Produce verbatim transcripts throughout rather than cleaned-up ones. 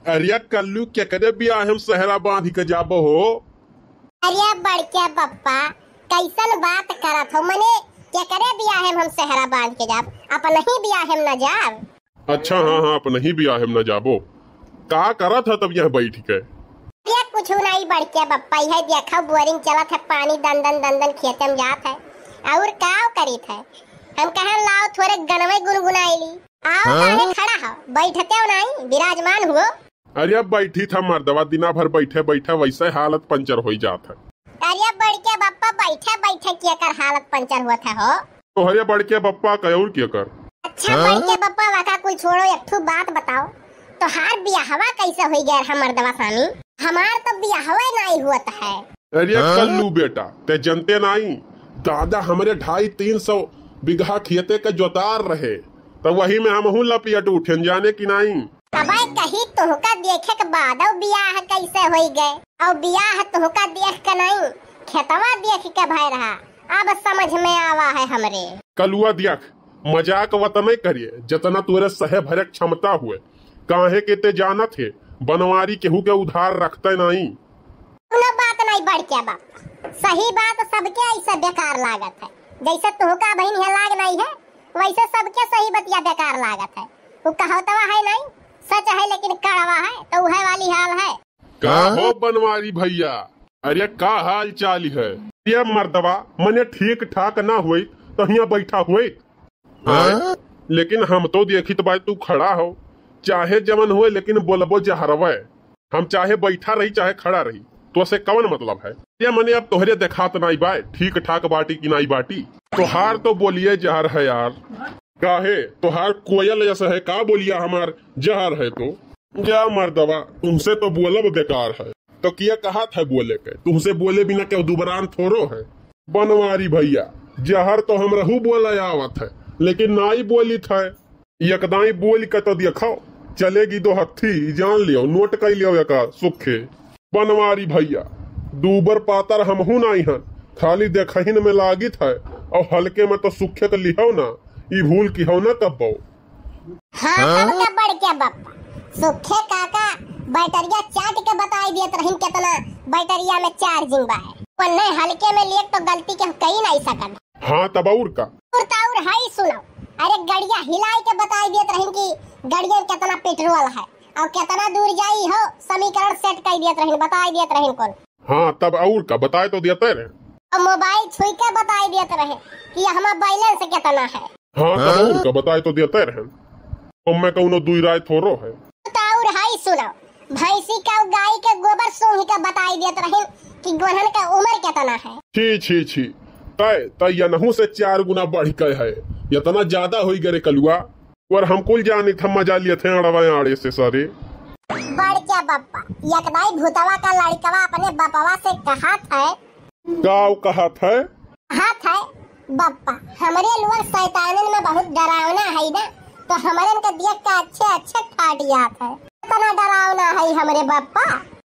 अरे कल्लू, केकरे बियाहे में सेहरा बांध के जाबो हो? अरे बड़के बप्पा, कैसन बात करत हो? मने केकरे बियाहे में हम सेहरा बांध के जाब? अपनही बियाहे में न जाब। अच्छा, हाँ, हाँ, अपनही बियाहे में न जाबो। का करत ह तब यहाँ बैठ के? अरे कुछ नहीं बड़के बप्पा, यह देखो बोरिंग चलत है, पानी दन दन दन दन खेते में जात है, और का करीत है? हम कहे लाओ थोरे गनवे गुनगुनाई ली। आओ, हाँ? काहे खड़ा हो? बैठते हो नहीं, विराजमान हुओ। अरे अब बैठी था मर्दवा, दिना भर बैठे बैठे वैसे हालत पंचर होई जात है। अरे बड़के बप्पा, बैठे बैठे केकर हालत पंचर होत है हो? तोहरे बड़के बप्पा के और केकर? अच्छा हाँ? बड़के बप्पा वाका कुल छोड़ो, एक ठो बात बताओ, तोहार बियाहवा कैसे होई गए है मर्दवा सामी? हमार तो बियाहवे नहीं होत है। अरे हाँ? कल्लू बेटा, ते जनते नाई, दादा हमरे ढाई तीन सौ बीघा खेते के जोतार रहे, तो वही में हमहू लपियट उठेन, जाने कि नाई। अबे कही तुहका देखे के बाद और बियाह कैसे होई गए, और बियाह तुहका देख के नाई, खेतवा देख के भय रहा, अब समझ में आवा है हमरे। कलुआ देख, मजाक वत नहीं करिए, जितना तोरे सहे भरे क्षमता हुए, काहे के ते जानत है, बनवारी केहू के उधार रखते नाई। कोनो बात नहीं बड़के बप्पा, सही बात सबके ऐसे बेकार लागत है। जैसे तुहका बहिन है लाग नहीं है, वैसे सबके सही बतिया बेकार लागत है। वो कहावतवा है नहीं, सच है लेकिन कड़वा है, तो वह वाली हाल है। का हो बनवारी भैया, अरे का हाल चाल है? ये मर्दवा मने ठीक ठाक ना होई तो हियाँ बैठा होई। हाँ? लेकिन हम तो देखित बाय तू खड़ा हो, चाहे जवन होए लेकिन बोलबो जहरवे। हम चाहे बैठा रही चाहे खड़ा रही, तो से कवन मतलब है? ये मने अब तोहरे देखात नाई बाय, ठीक ठाक बाटी कि नाई बाटी। तोहार तो बोलिए जहर है यार। काहे? तोहार कोयल जैसा है का बोलिया हमार जहर है तो? जा मर्दवा, तुमसे तो बोलब बेकार है। तो किया कहा था बोले के? तुमसे बोले बिना क्या दुबरान थोरो है? बनवारी भैया, जहर तो हमरहू बोले आवत है, लेकिन नाई बोलित है। यकदाई बोल के तो देखो, चलेगी दो हत्थी, जान लियो, नोट कर लियो एका सुखे। बनवारी भैया, दूबर पातर हमहू नाई हन, खाली देखहिन में लागित है, और हल्के में तो सुखे के लिहो ना, ई भूल किहो ना कब्बो। हाँ, हाँ? तब का बड़के बप्पा, सुखे काका बैटरिया चाट के बताई देत रहिन कितना बैटरिया में चार्जिंग बा है। वन्ने हल्के में लिए तो गलती के कई नहीं सकत। हाँ, तब और का? और तो और हाई सुनो, अरे गड़िया हिलाई के बताई देत रहिन कि गड़िया में कितना पेट्रोल है और कितना दूर जाई हो, समीकरण सेट कर देत रहिन, बताई देत रहिन कुल। हाँ, तब और का, बताए तो देते रहे। और मोबाइल छुई के बताई देत रहे कि हमार बैलेंस कितना है। हाँ, तब हाँ? और का, बताए तो देते रहे। ओमे कौनो दुई राय थोरो है। तो और हाई सुनो, भैंसी का गाय के गोबर सूंघ के बताई देत रहिन कि गोन्हन का उम्र कितना है। छी, छी, छी, तय, तय यनहू से चार गुना बढ़ के है, इतना ज्यादा होई गरे कलुआ। और हम कुल जानित हम मजा लियत है अड़वा आड़े से सारे। बड़के बप्पा, यकदाई भूतवा का लड़कवा अपने बपवा से कहत है। का कहत है? कहत है, बप्पा, हमरे लोग शैतानन में बहुत डरावना है ना, तो हमरन के देख के अच्छे अच्छे फाट जात है। इतना डरावना है हमरे बप्पा।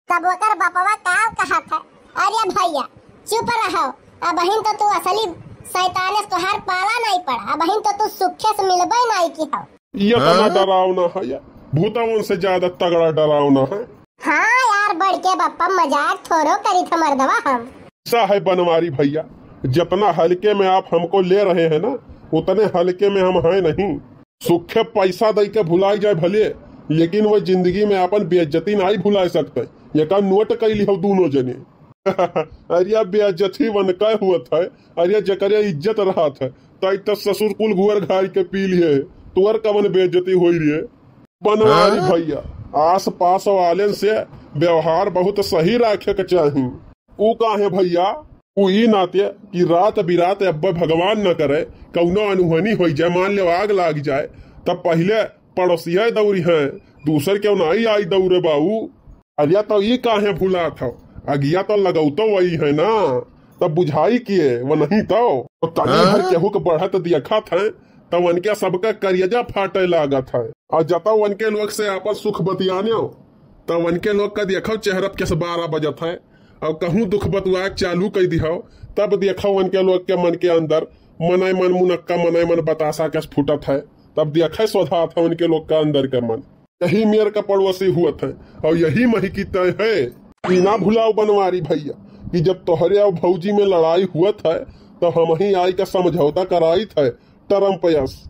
तब ओकर बपवा का कहत है, अरे भैया, चुप रहो, अबहिन तो तू असली शैताने से तोहार पाला नहीं पड़ा, अबहिन तो तू सुखे से मिलबे नहीं की हो। ये तो ना हाँ? डरावना है यार, भूतवन से ज्यादा तगड़ा डरावना है। हाँ यार, बड़के बप्पा मजाक थोरो करी था मर्दवा हम। ऐसा है बनवारी भैया, जितना हल्के में आप हमको ले रहे हैं ना, उतने हल्के में हम हैं नहीं। सुखे पैसा दई के भुलाई जाए भले, लेकिन वो जिंदगी में अपन बेइज्जती नहीं भुला सकते। ये का नोट कैली हो दोनों जने। अरे बेइज्जती वन का हुआ था, अरे जकरे इज्जत रहा था, ताई तो ससुर कुल घुअर घाई के पी लिए, तुअर कवन बेइज्जती होई रे? बनवारी हाँ? भैया, आस पास वालेन से व्यवहार बहुत सही राखे के चाही। ऊ काहे भैया? ऊ ई नाते कि रात बिरात अब्बे भगवान न करे, कौनो अनहोनी होई जाए, मान ले आग लाग जाए, तब पहिले पड़ोसिया दौरी हैं, दूसर क्यों नाई आई दौरे बाऊ। अरे तो ई काहे भुलात हो? अगिया तो लगौतो वही है ना, तब बुझाई किए वो नहीं तो। तो तनी भर हाँ? केहू के बढ़त दियखत है, तब उनके सबका करियजा फाटे लागत है। और जतौ उनके लोग से आपन सुख बतियाने हो, तब उनके लोग का देखो चेहरा कैसे बारह बजत है। और कहूँ दुख बतुआ चालू कर दिहो, तब देखो उनके लोग के मन के अंदर मनय मन मुनक्का, मनय मन बतासा कैसे फूटत है। तब देखे सोधात है उनके लोग का अंदर के मन। यही मेर का पड़ोसी हुअत है और यही मही की तय है। ई ना भुलाओ बनवारी भैया कि जब तोहरे और भौजी में लड़ाई हुअत है, तब हमही आई का समझौता कराइत है, टरम पयस।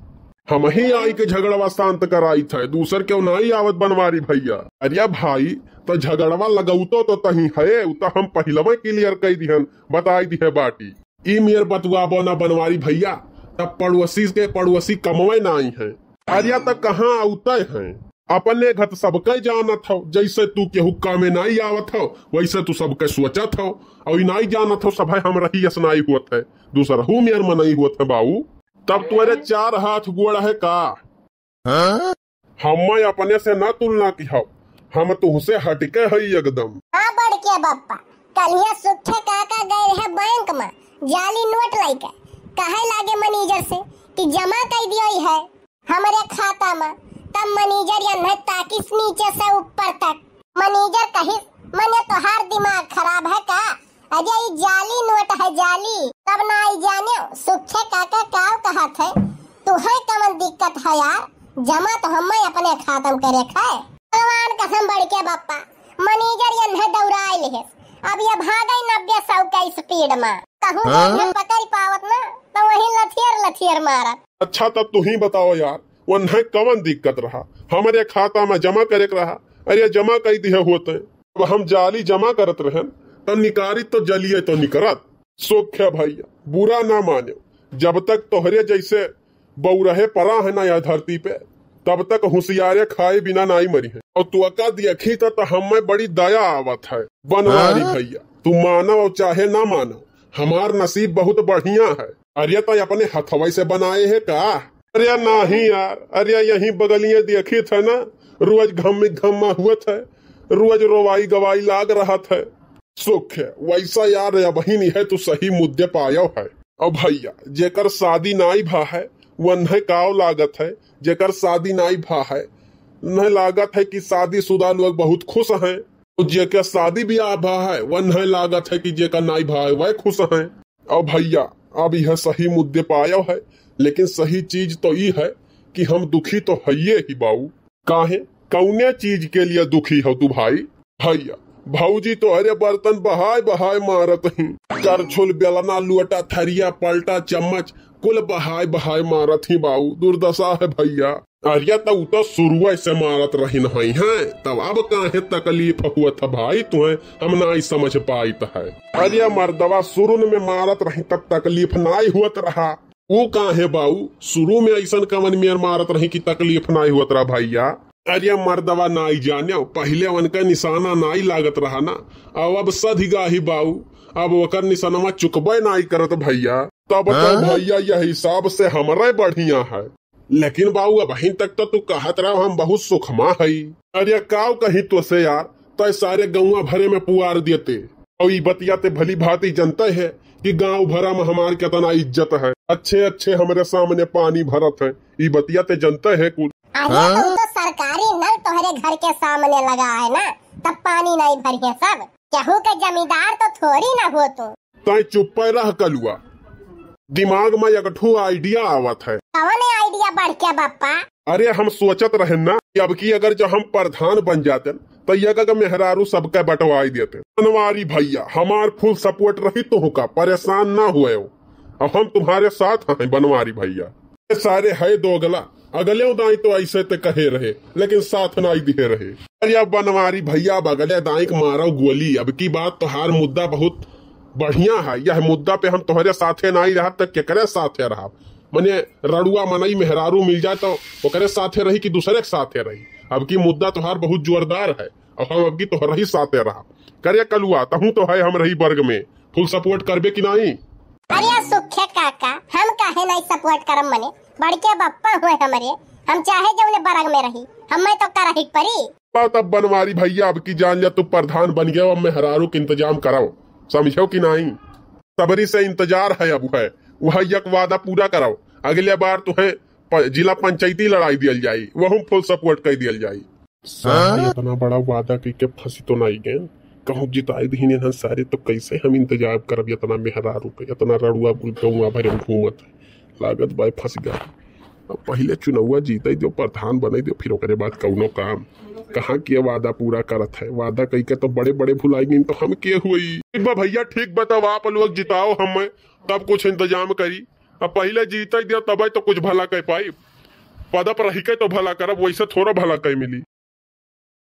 हमही आई के झगड़वा शांत कराइत है, दूसर केहू नाई आवत बनवारी भैया। अरे भाई, तो झगड़वा लगौतो तो तही है, उ तो हम पहिलवे clear कई दिहन, बताई दिहे बाटी। ई मेर बतुआबो ना बनवारी भैया, तब पड़ोसी के पड़ोसी कमवे नाई है। अरे त कहाँ औते हैं? अपने घत सबके जानत हो, जैसे तू केहू कामे नाई आवत हो, वैसे तू सबके सोचत हो। और ई नाई जानत हो, सभे हमरही असनाई होत है, दूसरहू मेर मनई होत है बाऊ। तब तोरे चार हाथ गोड़ है का? हाँ? हम्मे अपने से ना तुलना किहौ, हम तुहसे हटिके हई एकदम। हाँ बड़के बप्पा, कलिया सुखे काका गए रहे बैंक में जाली नोट लइके, कहे लागे मैनेजर से कि जमा कई दियो है हमरे खाता में। तब मैनेजर यन्हे ताकिस नीचे से ऊपर तक। मैनेजर कहिस, "मने तोहार दिमाग खराब है का? अरे ई जाली नोट है जाली।" तब ना आई जाने सुखे काका काव कहत है, "तुहे कवन दिक्कत है यार, जमा तो हम्मे अपने खाता में करे है।" भगवान कसम बड़के बप्पा, मैनेजर यन्हे दौड़ाए लिहेस। अब ये भागे नब्बे सौ के speed में, कहूँ हाँ? यन्हे पकड़ पावत ना, तो वहीं लथियर लथियर मारत। अच्छा, तब तुही बताओ यार, वन्हे कवन दिक्कत रहा? हमरे खाता में जमा करे के रहा, अरे जमा कई दिहे होते। अब हम जाली जमा करत रहन, तब निकारी तो जलिए तो निकरत। सोख्या भैया, बुरा ना मान्यो, जब तक तोहरे जैसे बौरहे परा है ना यह धरती पे, तब तक हुसियारे खाए बिना नाई मरिहे। और तू अका देखी तो, तो हमें बड़ी दया आवत है। बनवारी हाँ? भैया, तू मानो और चाहे ना मानो, हमार नसीब बहुत बढ़िया है। अरे तो अपने हथवई से बनाए है का? अरे नहीं यार, अरे यहीं बगलिए देखी थे ना, रोज घम्मी घम्मा हुआ थे, रोज रोवाई गवाई लाग रहा थे। सुख है वैसा यार, अबहिन है तू सही मुद्दे पायो है। अब भैया, जेकर शादी नाई भा है, वन्हे काव लागत है, जेकर शादी नाई भा है, उन्हें लागत है कि शादीशुदा लोग बहुत खुश हैं, और जेकर शादी ब्याह भा है, वन्हे लागत है कि जेकर नाई भा है, वह खुश हैं। अब भैया, अब यह सही मुद्दे पायो है, लेकिन सही चीज तो ई है कि हम दुखी तो हइये ही बाऊ। काहे, कौने चीज के लिए दुखी हो तू भाई? भैया, भौजी तो अरे बर्तन बहाय बहाय मारत ही, करछुल, बेलना, लोटा, थरिया, पलटा, चम्मच कुल बहाय बहाय मारत ही बाऊ, दुर्दशा है भैया। अरे त उ तो शुरुए से मारत रहिन हई हैं, तब अब काहे तकलीफ हुआ था भाई तुहें, हम नाई समझ पाइत है। अरे मर्दवा शुरू में मारत रही तब तकलीफ नाई हुआ रहा, ऊ काहे बाऊ? शुरू में अइसन कवन मेर मारत रही कि तकलीफ नाई होत रहा भैया? अरे मर्दवा नाई जाने, पहिले उनका निशाना नाई लागत रहा ना, अब, अब सध गाही बाऊ, अब ओकर निशानवा चुकबे नाई करत भैया। तब तो हाँ? भैया यह हिसाब से हमरे बढ़िया है, लेकिन बाऊ अबहिन तक तो तू कहत रहो हम बहुत सुखमा हई। अरे काव कहीं तो से यार, तय सारे गौवा भरे में पुआर देते। और ई बतिया ते भली भांति जनते है कि गांव भरा में हमार कितना इज्जत है। अच्छे अच्छे हमरे सामने पानी भरत है, ई बतिया ते जनते है कुल। अरे हाँ? तुम तो सरकारी नल तोहरे घर के सामने लगा है ना, तब पानी नहीं भरिए सब। केहू के जमींदार तो थोड़ी ना हो तू। तय चुप्पे रह कलुआ, दिमाग में एक ठो idea आवत है। कवन idea बढ़ के बप्पा? अरे हम सोचत रहन ना कि अब की अगर जो हम प्रधान बन जाते तो ये का मेहरारू सबका बंटवाई देते। बनवारी भैया हमार full support रही, तुहका परेशान ना हुए हो, अब हम तुम्हारे साथ हैं बनवारी भैया। ये सारे है दोगला, अगले उदाई तो ऐसे ते कहे रहे लेकिन साथ नाई दिहे रहे। अरे अब बनवारी भैया अब अगले दाई के मारो गोली, अब की बात तोहार मुद्दा बहुत बढ़िया है, यह मुद्दा पे हम तोहरे साथे नाई रहब त केकरे साथे रहब? मने रड़ुआ मनई मेहरारू मिल जाए तो ओकरे साथे रही कि दूसरे के साथे रही? अब की मुद्दा तोहार बहुत जोरदार है, अब हम अब की तोहरे ही साथे रहब। करे कलुआ, तहूँ तो है हमरे ही वर्ग में, full support करबे कि नाई? अरे सुखे काका, हम काहे नाई support करम, मने बड़के बप्पा हुए हमरे, हम चाहे जौने वर्ग में रही, हमें तो करही के परी। बात अब बनवारी भैया, अब की जान जा तू प्रधान बन गया, अब मेहरारू के इंतजाम कराओ, समझो कि नाई? सबरी से इंतजार है अब है, वह एक वादा पूरा कराओ, अगले बार तुहें प-, जिला पंचायती लड़ाई दियल जाई, वहू full support कर दियल जाई। सारे हाँ? इतना बड़ा वादा कइके फंसी तो नाई गए, कहूँ जिताई दीन इन्हन सारे तो कैसे हम इंतजाम करब इतना मेहरारू के, इतना रड़ुआ कुल गौवा भरे में घूमत है, लागत बाय फंस गए। अब पहिले चुनौवा जीते दो, प्रधान बने दो, फिर ओकरे बाद कौनो काम। कहाँ के वादा पूरा करत है? वादा कई के तो बड़े बड़े भुलाई गइन, तो हम के हुई? ठीक बा भैया, ठीक बा, तब आप लोग जिताओ हमें, तब कुछ इंतजाम करी। अब पहिले जीते दो, तबे तो कुछ भला कह पाई। पद पर रही के तो भला करब, वैसे थोड़ा भला कह मिली।